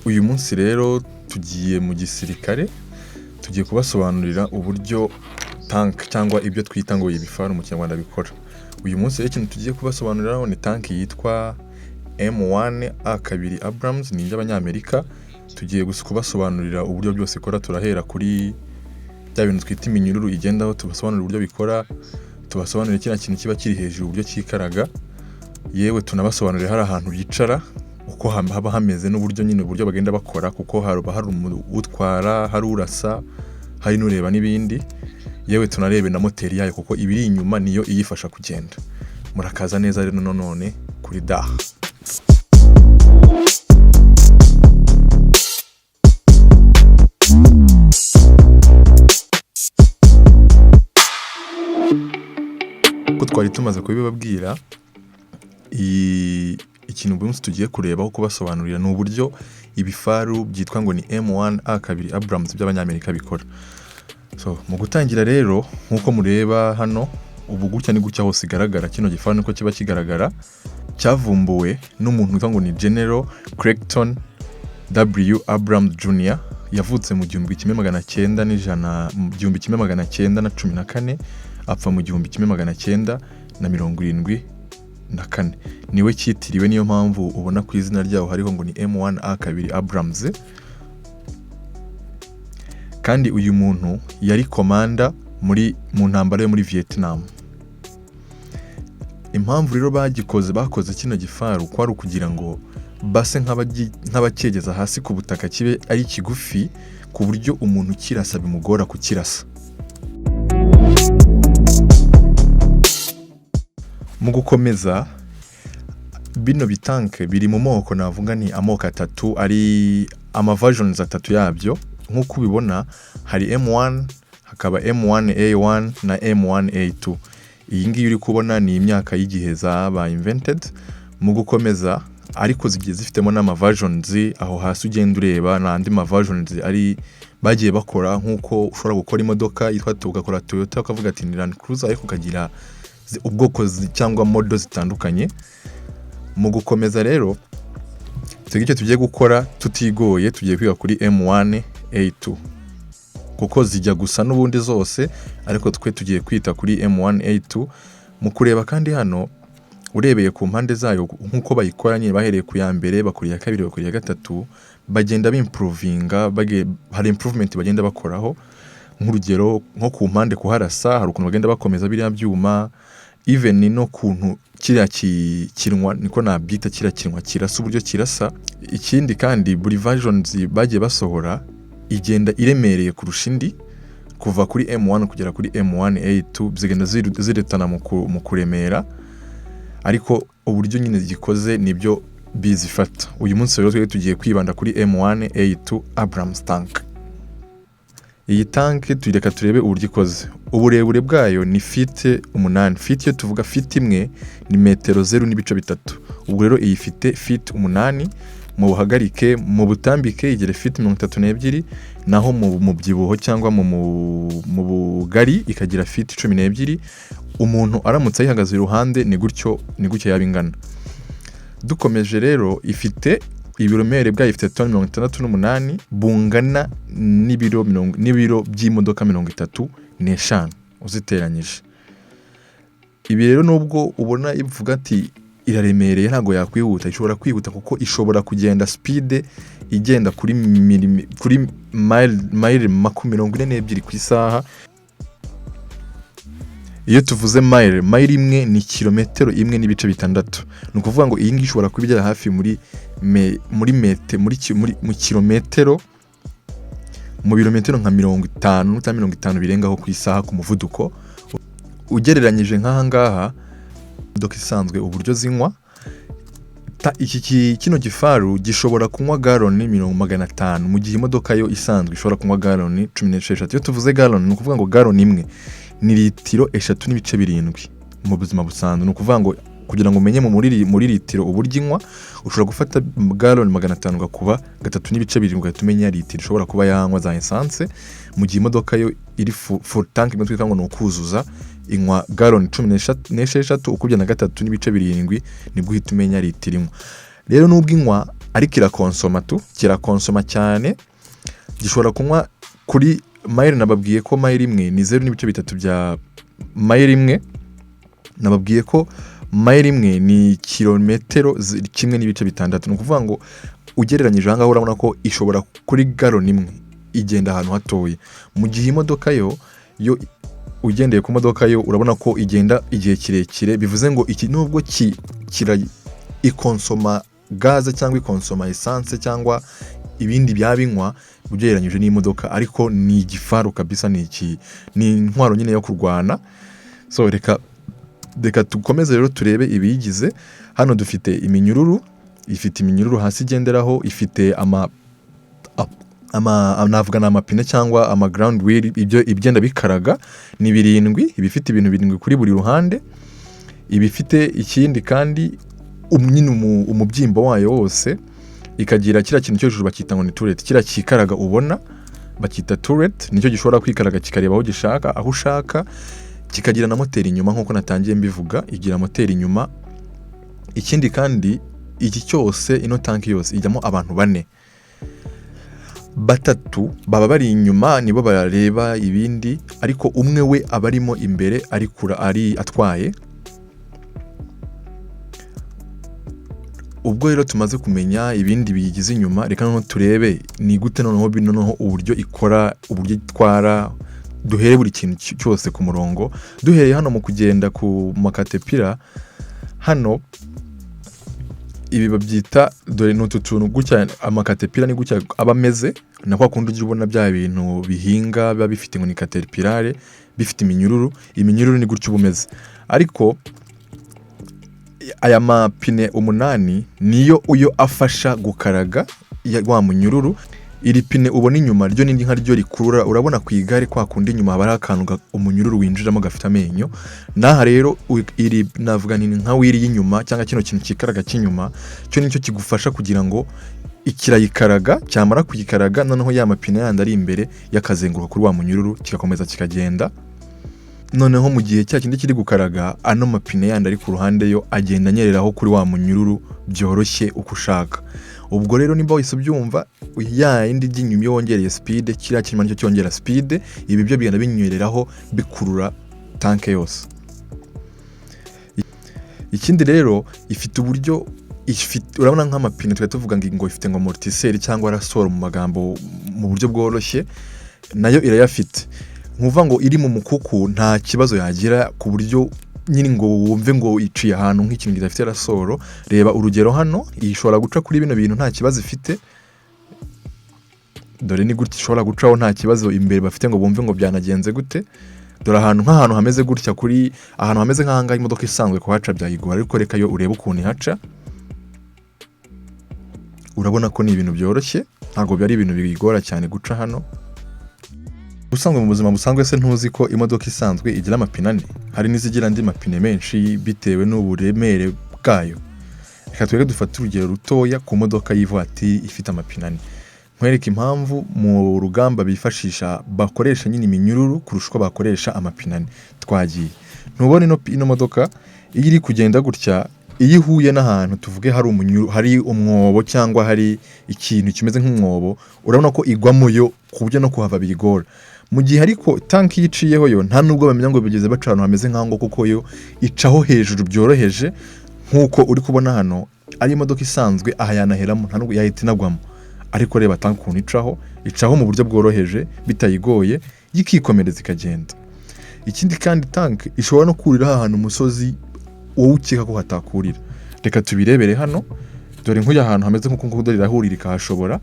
Uyu munsi rero tugiye mu gisirikare, tugiye kubasobanurira uburyo tank cyangwa ibyo twita ngo ibifaru mu Kinyarwanda bikora. Uyu munsi rero ikintu tugiye kubasobanuriraho ni tank yitwa M1 A2 Abrams, ni iy'Abanyamerika. Tugiye gusa kubasobanurira uburyo byose ikora, turahera kuri bya bintu twita iminyururu igendaho, tubasobanurira uburyo bikora, tubasobanurire kiriya kintu kiba kiri hejuru uburyo cyikaraga, yewe tunabasobanurire hari ahantu bicara uko haba hameze n'uburyo nyine uburyo bagenda bakora, kuko haba hari utwara, hari urasa, hari n'ureba n'ibindi, yewe tunarebe na moteri yayo kuko ibiri inyuma niyo iyifasha kugenda. Murakaza neza rero none kuri daha. Uko twari tumaze kubibabwira, ikintu buri munsi tugiye kurebaho kubasobanurira ni uburyo ibifaru byitwa ngo ni M1 A2 Abrams by'Abanyamerika bikora. So, mu gutangira rero nk'uko mureba hano, ubu gutya ni gutya hose igaragara, kino gifaru niko kiba kigaragara, cyavumbuwe n'umuntu witwa ngo ni General Creighton W Abrams Jr. Yavutse mu 1900, mu 1914, apfa mu 1974. Niwe cyitiriwe, niyo mpamvu ubona ku izina ryawo hariho ngo ni M1 A2 Abrams. Kandi uyu muntu yari komanda mu ntambara yo muri Vietnam. Impamvu rero bakoze kino gifaru kwari ukugira ngo base nk'abacyegeza hasi ku butaka, kibe ari kigufi ku buryo umuntu ukirasa bimugora kukirasa. Mu gukomeza, bino bitanke biri mu moko, navuga ni amoko atatu, ari ama versions atatu yabyo. Nk'uko ubibona hari M1, hakaba M1A1 na M1A2. Iyi ngiyi uri kubona ni imyaka y'igihe zabaye invented. Mu gukomeza ariko zigiye zifitemo n'ama versions, aho hasi ugenda ureba n'andi ma versions ari bagiye bakora, nk'uko ushobora gukora imodoka yitwa, ugakora Toyota ukavuga ati ni Land Cruiser, ariko ukagira ubwoko cyangwa model zitandukanye. Mu gukomeza rero twebwe icyo tugiye gukora tutigoye, tugiye kwiga kuri M1 A2 kuko zijya gusa n'ubundi zose, ariko twe tugiye kwita kuri M1 A2. Mu kureba kandi hano urebeye ku mpande zayo nk'uko bayikora nyine, bahereye ku ya mbere, bakora iya kabiri, bakora iya gatatu, bagenda bimprovinga, hari improvement bagenda bakoraho. Nk'urugero nko ku mpande kuharasa hari ukuntu bagenda bakomeza biriya byuma, even no kuntu kiriya kinwa, niko nabyita, kiriya kinwa kirasa, uburyo kirasa. Ikindi kandi buri versions bagiye basohora igenda iremereye kurusha indi, kuva kuri M1 kugera kuri M1 A2 zigenda ziretana mu kuremera, ariko uburyo nyine zikoze nibyo bizifata. Uyu munsi rero twebwe tugiye kwibanda kuri M1 A2 Abrams tank. Iyi tank tuyireka turebe uburyo ikoze. Uburebure bwayo ni feet 8. Feet, iyo tuvuga feet imwe ni metero 0.3. Ubwo rero iyi ifite feet 8 mu buhagarike, mu butambike igera feet 32, naho mu mubyibuho cyangwa mu bugari ikagira feet 12. Umuntu aramutse ayihagaze iruhande ni gutyo yaba ingana. Dukomeje rero, ifite ibiremere bwayo, ifite toni 68 bungana n'ibiro by'imodoka 35 uziteranyije. Ibi rero nubwo ubona ivuga ati iraremereye ntabwo yakwihuta, ishobora kwihuta kuko ishobora kugenda speed igenda kuri mile 42 ku isaha. Iyo tuvuze mile, mile imwe ni kilometero 1.6. Ni ukuvuga ngo iyi ngiyi ishobora kuba igera hafi muri me, muri mete, muri, ki- muri mu kilometero, mu birometero nka 50 cyangwa 50 birengaho ku isaha ku muvuduko. Ugereranyije nk'aha ngaha imodoka isanzwe uburyo zinywa, kino gifaru gishobora kunywa galoni 500, mu gihe imodoka yo isanzwe ishobora kunywa galoni 16. Iyo tuvuze galoni, ni ukuvuga ngo galoni imwe ni litiro 3.7 mu buzima busanzwe. Ni ukuvuga ngo kugira ngo umenye muri litiro uburyo inywa, ushobora gufata galoni 500 ugakuba 3.7, ugahita umenya litiro ishobora kuba yanywa za essence. Mu gihe imodoka yo iri full tank, imwe twita ngo ni ukuzuza, inywa galoni 16, ukubye na 3.7, nibwo uhita umenya litiro inywa. Rero nubwo inywa, Ariko irakonsoma tu, kirakonsoma cyane. Gishobora kunywa kuri mayiri, nababwiye ko mayiri imwe ni 0.3 bya mayiri imwe. Nababwiye ko mayiri imwe ni kilometero 1.6. Ni ukuvuga ngo ugereranyije aha ngaha, urabona ko ishobora kuri galoni imwe igenda ahantu hatoya, mu gihe imodoka yo ugendeye ku modoka yo, urabona ko igenda igihe kirekire. Bivuze ngo iki nubwo ikonsoma gaze cyangwa ikonsoma esanse cyangwa ibindi byabinywa ugereranyije n'imodoka, ariko ni igifaru kabisa, ni iki, ni intwaro nyine yo kurwana. So reka dukomeze rero turebe ibiyigize. Hano dufite iminyururu, ifite iminyururu hasi igenderaho, ifite ama navuga ni amapine cyangwa ama ground wheel, ibyo ibigenda bikaraga ni birindwi, iba ifite ibintu birindwi kuri buri ruhande. Iba ifite ikindi kandi nyine umubyimba wayo wose, ikagira kiriya kintu cyo hejuru bakita ngo ni turret. Kiriya kikaraga ubona bakita turret, nicyo gishobora kwikaraga kikareba aho gishaka, aho ushaka. Kikagira na moteri inyuma, nk'uko natangiye mbivuga, igira moteri inyuma. Ikindi kandi, iki cyose, ino tanki yose ijyamo abantu bane. Batatu baba bari inyuma, nibo bareba ibindi, ariko umwe we aba arimo imbere ari kura ari atwaye. Ubwo rero tumaze kumenya ibindi biyigize inyuma, reka noneho turebe ni gute noneho bino noneho uburyo ikora, uburyo itwara. Duhere buri kintu cyose ku murongo. Duhereye hano mu kugenda ku makatepira hano, ibi babyita, dore ni utu tuntu gutya, amakatepira ni gutya aba ameze, na kwa kundi ujya ubona bya bintu bihinga biba bifite ngo ni caterpillar, bifite iminyururu. Iminyururu ni gutya uba umeze, ariko aya mapine 8 niyo uyo afasha gukaraga wa munyururu. Iri pine ubona inyuma ryo ni nka ryo rikurura. Urabona ku igare kwa kundi inyuma haba hari akantu umunyururu winjiramo gafite amenyo. N'aha rero iri navuga ni nka wheel y'inyuma cyangwa kino kintu kikaraga cy'inyuma, cyo nicyo kigufasha kugira ngo kirayikaraga. Cyamara kuyikaraga, noneho ya mapine yandi ari imbere yakazenguruka kuri wa munyururu, kigakomeza kikagenda. Noneho mu gihe cya kindi kiri gukaraga, ano mapine yandi ari ku ruhande yo agenda anyereraho kuri wa munyururu byoroshye uko ushaka. Ubwo rero nimba wahise ubyumva, ya yindi ijya inyuma iyo wongereye speed, kiriya cy'inyuma nicyo cyongera speed, ibi byo bigenda binyereraho bikurura tanke yose. Ikindi rero, ifite uburyo ifite, urabona nk'amapine twari tuvuga ngo ifite ngo amortisseur cyangwa ressort mu magambo mu buryo bworoshye, nayo irayafite. Nkuvuga ngo iri mu mukuku nta kibazo yagira, ku buryo nyine ngo wumve ngo iciye ahantu nk'ikintu kidafite ressort. Reba urugero hano, iyi ishobora guca kuri bino bintu nta kibazo ifite. Dore ni gutya ishobora gucaho nta kibazo imbere bafite ngo bumve ngo byanagenze gute. Dore ahantu nk'ahantu hameze gutya, kuri ahantu hameze nk'ahangaha imodoka isanzwe kuhaca byayigora, ariko reka yo urebe ukuntu ihaca. Urabona ko ni ibintu byoroshye, ntabwo byari ibintu biyigora cyane guca hano. Ubusanzwe mu buzima busanzwe se ntuzi ko imodoka isanzwe igira amapine ane? Hari n'izigira andi mapine menshi bitewe n'uburemere bwayo. Reka twebwe dufate urugero rutoya ku modoka y'ivatiri ifite amapine ane, nkwereke impamvu mu rugamba bifashisha bakoresha nyine iminyururu kurusha uko bakoresha amapine ane. Twagiye. Ntubona ino modoka iyo iri kugenda gutya, iyo ihuye n'ahantu tuvuge hari umunyururu, hari umwobo cyangwa hari ikintu kimeze nk'umwobo, urabona ko igwamo yo ku buryo no kuhava biyigora. Mu gihe ariko tanki iyo iciyeho yo, nta nubwo bamenya ngo bigeze baca ahantu hameze nk'aho ngaho, kuko yo icaho hejuru byoroheje. Nk'uko uri kubona hano, ari imodoka isanzwe aha yanaheramo, nta nubwo yahita inagwamo. Ariko reba tanki ukuntu icaho, icaho mu buryo bworoheje bitayigoye, ikikomereza ikagenda. Ikindi kandi, tanki ishobora no kurira ahantu umusozi wowe ukeka ko hatakurira. Reka tubirebere hano. Dore nk'uyu ahantu hameze nk'uku nguku, dore irahurira ikahashobora.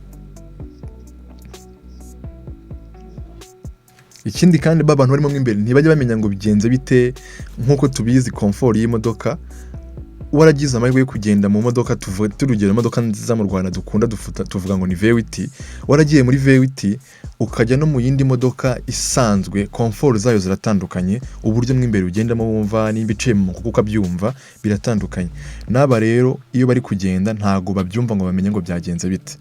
Ikindi kandi, ba bantu barimo mo imbere ntibajya bamenya ngo bigenze bite. Nk'uko tubizi, comfort y'imodoka, waragize amahirwe yo kugenda mu modoka, tuvuga turugero imodoka nziza mu Rwanda dukunda dufuta, tuvuga ngo ni V8, waragiye muri V8 ukajya no mu yindi modoka isanzwe, comfort zayo ziratandukanye. Uburyo mo imbere ugendamo wumva nimba iciye mu mukuku ukabyumva, biratandukanye. N'aba rero iyo bari kugenda ntago babyumva ngo bamenye ngo byagenze bite.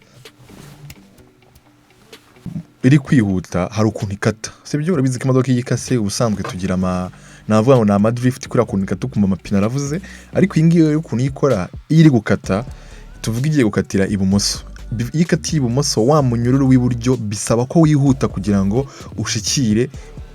Iri kwihuta hari ukuntu ikata, sibyo? Urabizi ko imodoka iyo ikase ubusanzwe tugira ama navuga ngo ni ama drift, kuriya kuntu ikata ukumva amapine aravuze. Ariko iyi ngiyi rero ukuntu iyo ikora, iyo iri gukata Tuvuge igiye gukatira ibumoso. Iyo ikatiye ibumoso, wa munyururu w'iburyo bisaba ko wihuta kugira ngo ushikire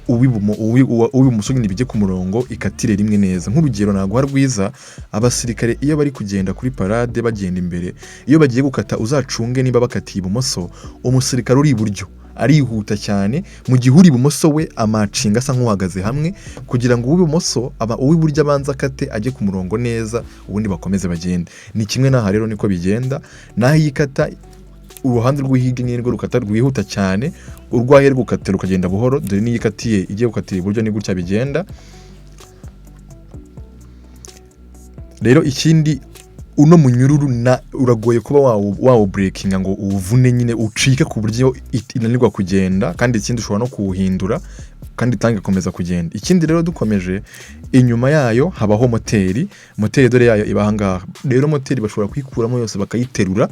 uw'ibumoso nyine, bijye ku murongo, ikatire rimwe neza. Nk'urugero naguha rwiza, abasirikare iyo bari kugenda kuri parade, bagenda imbere, iyo bagiye gukata, uzacunge niba bakatiye ibumoso, umusirikare uri iburyo arihuta cyane, mu gihe uri ibumoso we amacinga asa nk'uhagaze hamwe, kugira ngo uw'ibumoso aba uw'iburyo abanza akate ajye ku murongo neza, ubundi bakomeze bagende. Ni kimwe n'aha rero, niko bigenda. Naho iyo ikata, uruhande rw'ihirya ni rwo rukata rwihuta cyane, urwaye rukata rukagenda buhoro. Dore n'iyo ikatiye, igiye gukatira iburyo, ni gutya bigenda. Rero ikindi, uno munyururu na uragoye kuba wawubreakinga ngo uwuvune nyine ucike ku buryo inanirwa kugenda. Kandi ikindi, ushobora no kuwuhindura kandi tank igakomeza kugenda. Ikindi rero, dukomeje inyuma yayo habaho moteri. Moteri dore yayo iba ahangaha. Rero moteri bashobora kuyikuramo yose, bakayiterura,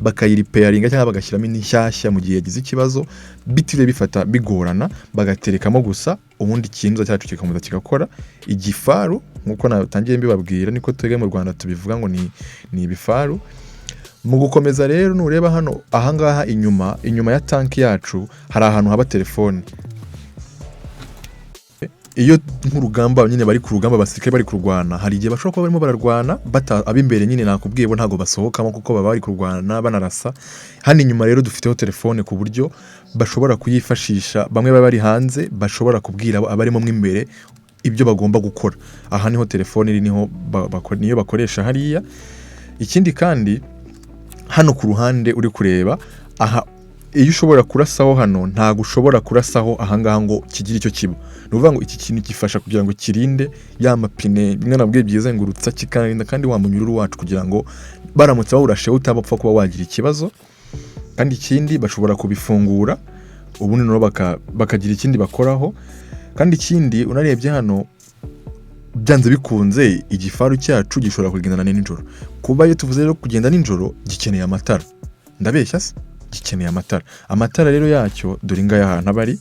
bakayirepairinga cyangwa bagashyiramo indi nshyashya mu gihe yagize ikibazo, bitiriwe bifata bigorana, bagaterekamo gusa, ubundi ikintu cyacu kigakomeza kigakora. Igifaru, nk'uko natangiye mbibabwira, niko twebwe mu Rwanda tubivuga ngo ni ibifaru. Mu gukomeza rero, nureba hano ahangaha inyuma, inyuma ya tanki yacu, hari ahantu haba telefone. Iyo nk'urugamba nyine bari ku rugamba, abasirikare bari kurwana, hari igihe bashobora kuba barimo bararwana bata ab'imbere nyine nakubwiye bo ntabwo basohokamo kuko baba bari kurwana banarasa. Hano inyuma rero dufiteho telefone, ku buryo bashobora kuyifashisha, bamwe baba bari hanze bashobora kubwira abarimo mo imbere ibyo bagomba gukora. Aha niho telefone iri, niho niyo bakoresha hariya. Ikindi kandi, hano ku ruhande uri kureba aha, iyo ushobora kurasaho hano, ntabwo ushobora kurasaho ahangaha ngo kigire icyo kiba. Ni ukuvuga ngo iki kintu gifasha kugira ngo kirinde ya mapine, bimwe nabwiye byizengurutsa, kikarinda kandi wa munyururu wacu, kugira ngo baramutse bawurasheho utabapfa kuba wagira ikibazo. Kandi ikindi, bashobora kubifungura, ubundi nabo bakagira ikindi bakoraho. Kandi ikindi, unarebye hano, byanze bikunze igifaru cyacu gishobora kugendana nijoro. Kuba iyo tuvuze rero kugenda nijoro, gikeneye amatara. Ndabeshya se? Gikeneye amatara. Amatara rero yacyo dore ngaya ahantu aba ari.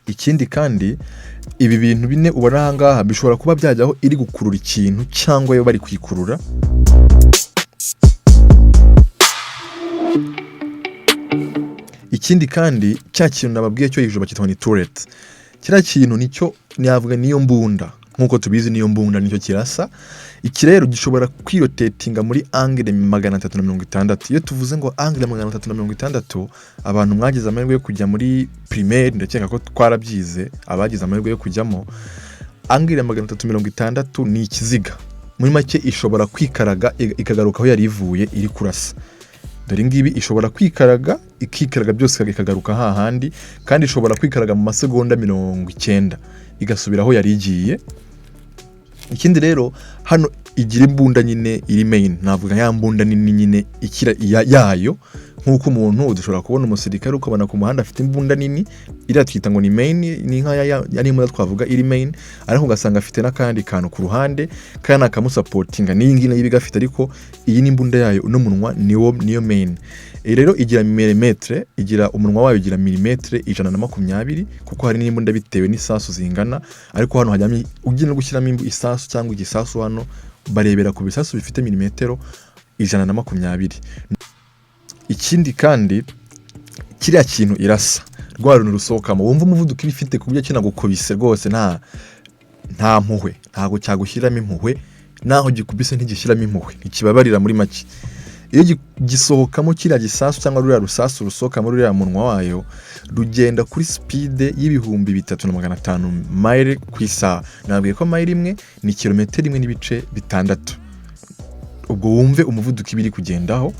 Ikindi kandi, ibi bintu bine ubona aha ngaha bishobora kuba byajyaho iri gukurura ikintu cyangwa yo bari kuyikurura. Ikindi kandi, cya kintu nababwiye cyo hejuru bakitwa ni turret. Kiriya kintu nicyo navuga niyo mbunda, nk'uko tubizi niyo mbunda, nicyo kirasa. Iki rero gishobora kwirotatinga muri angle 360. Iyo tuvuze ngo angle 360, abantu mwagize amahirwe yo kujya muri primaire, ndakeka ko twarabyize, abagize amahirwe yo kujyamo, angle 360 ni ikiziga. Muri make ishobora kwikaraga ikagaruka aho yari ivuye iri kurasa. Dore ngibi, ishobora kwikaraga, ikikaraga byose, ikagaruka hahandi. Kandi ishobora kwikaraga mu masegonda 90 igasubira aho yari igiye. Ikindi rero, hano igira imbunda nyine iri main, navuga ya mbunda nini nyine ikira yayo. Nk'uko umuntu dushobora kubona umusirikare, ukabona ku muhanda afite imbunda nini, iriya twita ngo ni main, ni nka ya n'imbunda twavuga iri main, ariko ugasanga afite n'akandi kantu ku ruhande kandi akamusupportinga. N'iyi ngiyi nayo iba igafite, ariko iyi ni imbunda yayo, uno munwa niwo niyo main. Iyi rero igira milimetre, igira umunwa wayo ugira milimetre 120, kuko hari n'imbunda bitewe n'isasu zingana. Ariko hano hajyamo, ugiye no gushyiramo isasu cyangwa igisasu, hano barebera ku bisasu bifite milimetero 120. Ikindi kandi, kiriya kintu irasa, rwa runtu rusohokamo, wumva umuvuduko iba ifite, ku buryo kinagukubise rwose nta mpuhwe, ntabwo cyagushyiramo impuhwe. Naho gikubise ntigishyiramo impuhwe, ntikibabarira. Muri make, iyo gisohokamo kiriya gisasu cyangwa ruriya rusasu rusohoka muri uriya munwa wayo, rugenda kuri speed y'3500 mayile ku isaha. Nabwiye ko mayile imwe ni kilometero 1.6. Ubwo wumve umuvuduko iba iri kugendaho.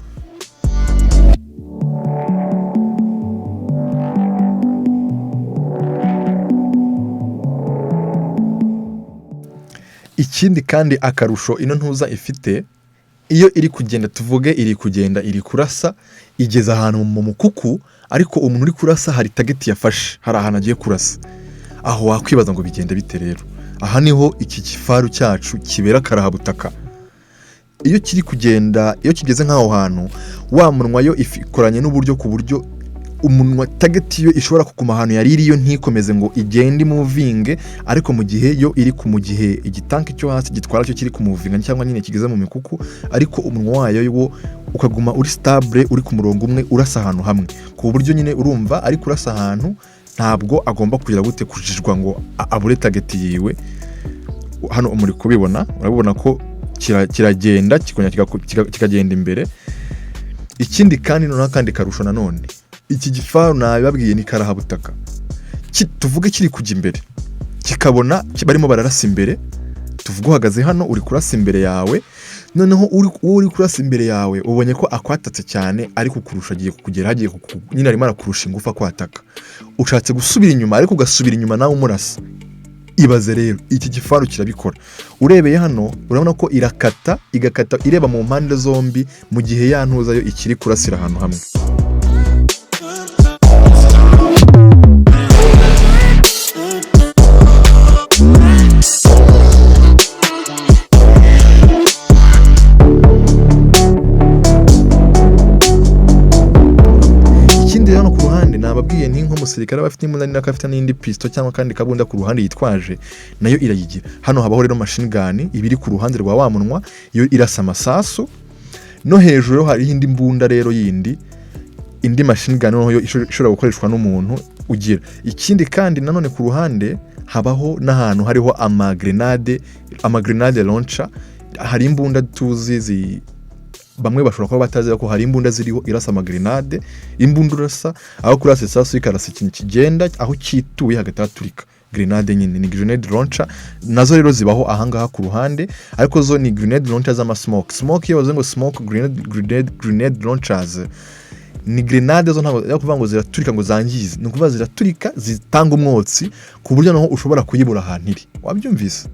Ikindi kandi, akarusho ino ntuza ifite, iyo iri kugenda, tuvuge iri kugenda, iri kurasa, igeze ahantu mu mukuku, ariko umuntu uri kurasa hari target yafashe, hari ahantu agiye kurasa. Aho wakwibaza ngo bigenda bite? Rero aha niho iki kifaru cyacu kibera karahabutaka. Iyo kiri kugenda, iyo kigeze nk'aho hantu, wa munwa yo ikoranye n'uburyo ku buryo Umunwa, target yo ishobora kuguma ahantu yari iri, yo ntikomeze ngo igende imovinge, ariko mu gihe yo iri ku, mu gihe igitanki cyo hasi gitwara cyo kiri kumuvinga cyangwa nyine kigeze mu mikuku, ariko umunwa wayo wo ukaguma uri stable, uri ku murongo umwe, urasa ahantu hamwe, ku buryo nyine urumva ari kurasa ahantu, ntabwo agomba kugira gute, kujijwa ngo abure target yiwe. Hano muri kubibona, urabibona ko kiragenda kikongera kikagenda imbere. Ikindi kandi noneho, akandi karusho nanone, iki gifaru nabibabwiye ni karahabutaka. Tuvuge kiri kujya imbere, kikabona barimo bararasa imbere. Tuvuge uhagaze hano, uri kurasa imbere yawe, noneho uwo uri kurasa imbere yawe ubonye ko akwatatse cyane, ari kukurusha, agiye kukugera, agiye nyine arimo arakurusha ingufu akwataka. Ushatse gusubira inyuma, ariko ugasubira inyuma nawe umurasa. Ibaze rero, iki gifaru kirabikora. Urebeye hano urabona ko irakata, igakata ireba mu mpande zombi, mu gihe ya ntuza yo ikiri kurasira ahantu hamwe. Ikindi rero, hano ku ruhande nababwiye ni nk'umusirikare aba afite imbunda, nako afite n'indi pisto cyangwa akandi kabunda ku ruhande yitwaje, nayo irayigira. Hano habaho rero machine gun iba iri ku ruhande rwa wa munwa, yo irasa amasasu. No hejuru hariho indi mbunda rero yindi, indi machine gun noneho yo ishobora gukoreshwa n'umuntu ugira. Ikindi kandi nanone, ku ruhande habaho n'ahantu hariho amagrenade, amagrenade launcher. Hari imbunda tuzi bamwe bashobora kuba batazi ko hari imbunda ziriho irasa amagrenade. Imbunda urasa, aho kurasa isasu ikarasa ikintu kigenda, aho cyituye hagahita haturika. Grenade nyine ni grenade launcher. Nazo rero zibaho ahangaha ku ruhande, ariko zo ni grenade launcher z'ama smoke. Smoke, iyo bavuze ngo smoke grenade launchers, ni grenade zo ntabwo ari ukuvuga ngo ziraturika ngo zangize, ni ukuvuga ziraturika zitanga umwotsi, ku buryo naho ushobora kuyibura ahantu iri. Wabyumvise?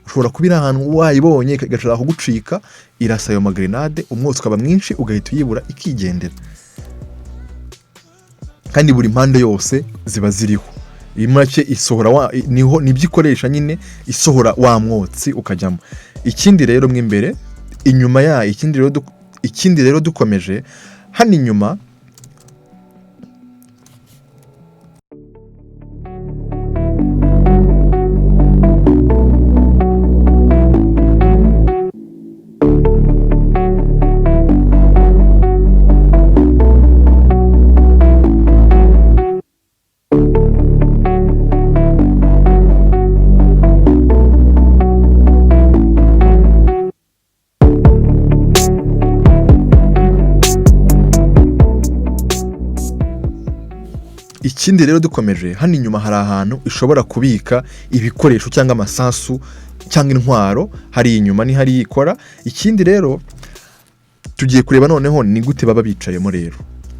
Ushobora kuba iri ahantu wayibonye, igashobora kugucika, irasa ayo magrenade, umwotsi ukaba mwinshi, ugahita uyibura ikigendera. Kandi buri mpande yose ziba ziriho. Iyi make isohora wa, niho nibyo ikoresha nyine, isohora wa mwotsi ukajyamo. Ikindi rero mo imbere inyuma ya ikindi rero dukomeje hano inyuma, ikindi rero dukomeje hano inyuma, hari ahantu ishobora kubika ibikoresho cyangwa amasasu cyangwa intwaro. Hari inyuma ni hari ikora. Ikindi rero tugiye kureba noneho ni gute baba bicayemo rero,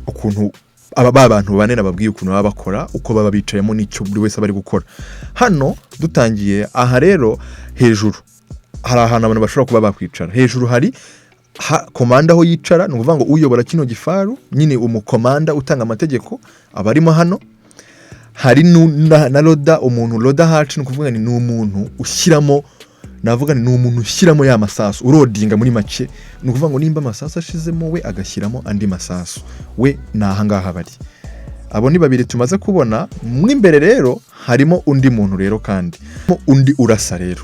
ukuntu aba ba bantu bane nababwiye ukuntu baba bakora, uko baba bicayemo n'icyo buri wese aba ari gukora. Hano dutangiye aha rero, hejuru hari ahantu abantu bashobora kuba bakwicara. Hejuru hari komanda aho yicara, ni ukuvuga ngo uyobora kino gifaru nyine, umukomanda utanga amategeko aba arimo hano. Hari na loader, umuntu loader hatch, ni ukuvuga ni umuntu ushyiramo, navuga ni umuntu ushyiramo ya masasu, urodinga muri make. Ni ukuvuga ngo nimba amasasu ashizemo, we agashyiramo andi masasu. We ni ahangaha bari. Abo ni babiri tumaze kubona. Mo imbere rero harimo undi muntu rero, kandi undi urasa rero.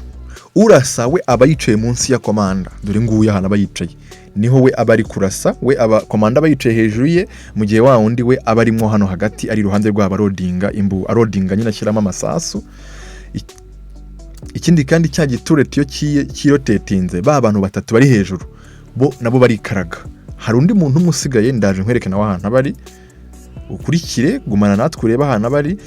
Urasa we aba yicaye munsi ya komanda. Dore nguyu ahantu aba yicaye, niho we aba ari kurasa. We aba komanda aba yicaye hejuru ye, mu gihe wa wundi we aba arimo hano hagati, ari iruhande rwabo, arodinga imbu, arodinga nyine ashyiramo amasasu. Ikindi kandi, cya giturret iyo kirotetinze, ba bantu batatu bari hejuru bo nabo barikaraga. Hari undi muntu umwe usigaye, ndaje nkwereke nawe ahantu aba ari. Ukurikire, gumana natwe urebe ahantu aba ari.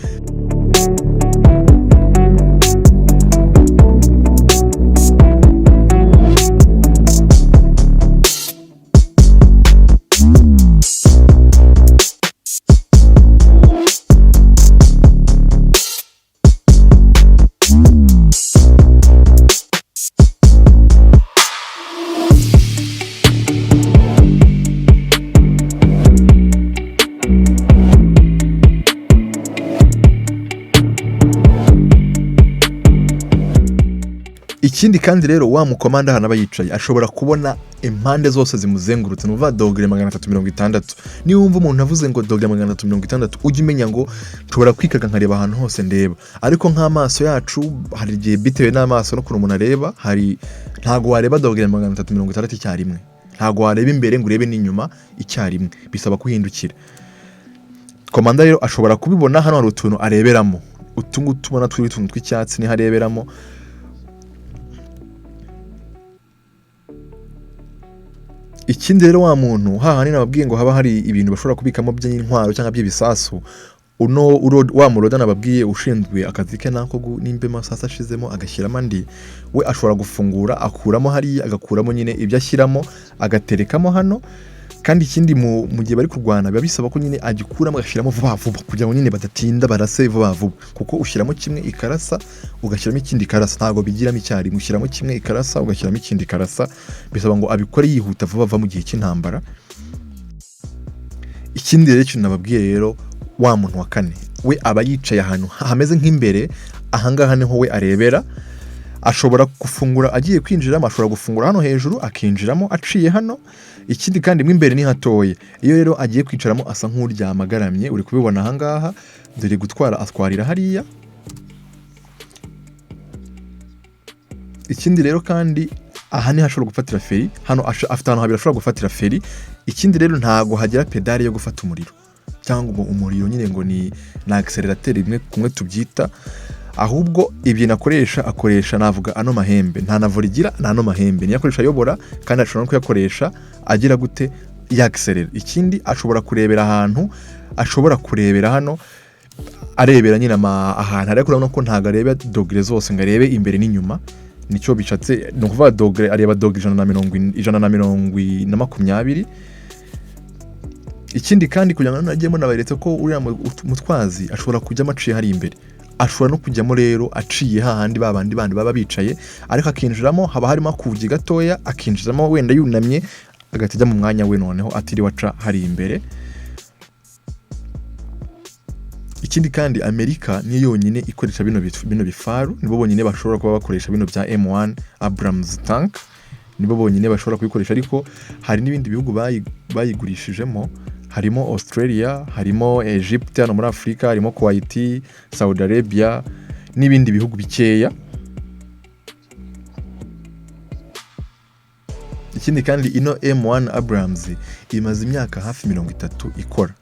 Ikindi kandi rero, wa mukomanda ahantu aba yicaye ashobora kubona impande zose zimuzengurutse, ni ukuvuga dogere 360. Niba wumva umuntu avuze ngo dogere 360, ujye umenya ngo nshobora kwikaga nkareba ahantu hose ndeba. Ariko nk'amaso yacu, hari igihe bitewe n'amaso n'ukuntu umuntu areba, hari ntabwo wareba dogere 360 icyarimwe. Ntabwo wareba imbere ngo urebe n'inyuma icyarimwe, bisaba kuhindukira. Komanda rero ashobora kubibona. Hano hari utuntu areberamo, utu ngutu ubona turi utuntu tw'icyatsi, niho areberamo. Ikindi rero, wa muntu hahandi nababwiye ngo haba hari ibintu bashobora kubikamo by'intwaro cyangwa by'ibisasu, uno wa muroda nababwiye ushinzwe akazi ke nako nimba amasasu ashizemo agashyiramo andi, we ashobora gufungura akuramo hariya, agakuramo nyine ibyo ashyiramo, agaterekamo hano. Kandi ikindi, mu gihe bari kurwana biba bisaba ko nyine agikuramo agashyiramo vuba vuba, kugira ngo nyine badatinda, barase vuba vuba, kuko ushyiramo kimwe ikarasa, ugashyiramo ikindi ikarasa. Ntabwo bigiramo icyarimwe, ushyiramo kimwe ikarasa, ugashyiramo ikindi ikarasa. Bisaba ngo abikore yihuta vuba vuba mu gihe cy'intambara. Ikindi rero, ikintu nababwiye rero, wa muntu wa kane we aba yicaye ahantu hameze nk'imbere. Ahangaha niho we arebera. Ashobora gufungura agiye kwinjiramo, ashobora gufungura hano hejuru akinjiramo aciye hano. Ikindi kandi, mo imbere ni hatoya. Iyo rero agiye kwicaramo asa nk'uryama agaramye, uri kubibona ahangaha. Dore gutwara atwarira hariya. Ikindi rero kandi, aha niho ashobora gufatira feri. Hano afite ahantu habiri ashobora gufatira feri. Ikindi rero, ntago hagira pédale yo gufata umuriro cyangwa ngo umuriro nyine ngo ni na accélérateur imwe kumwe tubyita. Ahubwo ibintu akoresha, akoresha navuga ano mahembe. Nta na volant igira, ni ano mahembe niyo akoresha ayobora, kandi ashobora no kuyakoresha agira gute? Yakiserera. Ikindi, ashobora kurebera ahantu, ashobora kurebera hano, arebera nyine ahantu, ariko urabona ko ntabwo areba dogere zose ngo arebe imbere n'inyuma. Nicyo bishatse, ni ukuvuga dogere areba dogere ijana na mirongo na makumyabiri. Ikindi kandi, kugira ngo nanone ajyemo, naberetse ko uriya mutwazi ashobora kujyamo aciye hari imbere. Ashobora no kujyamo rero aciye hahandi ba bandi bandi baba bicaye, ariko akinjiramo, haba harimo akugi gatoya, akinjiramo wenda yunamye, agahita ajya mu mwanya we noneho atiriwe aca hari imbere. Ikindi kandi, Amerika niyo yonyine ikoresha bino bifaru. Nibo bonyine bashobora kuba bakoresha bino bya M1 Abrams tank, nibo bonyine bashobora kubikoresha. Ariko hari n'ibindi bihugu bayigurishijemo, harimo Australia, harimo Egypt hano muri Afurika, harimo Kuwait, Saudi Arabia n'ibindi bihugu bikeya. Ikindi kandi, ino M1 Abrams imaze imyaka hafi 30 ikora.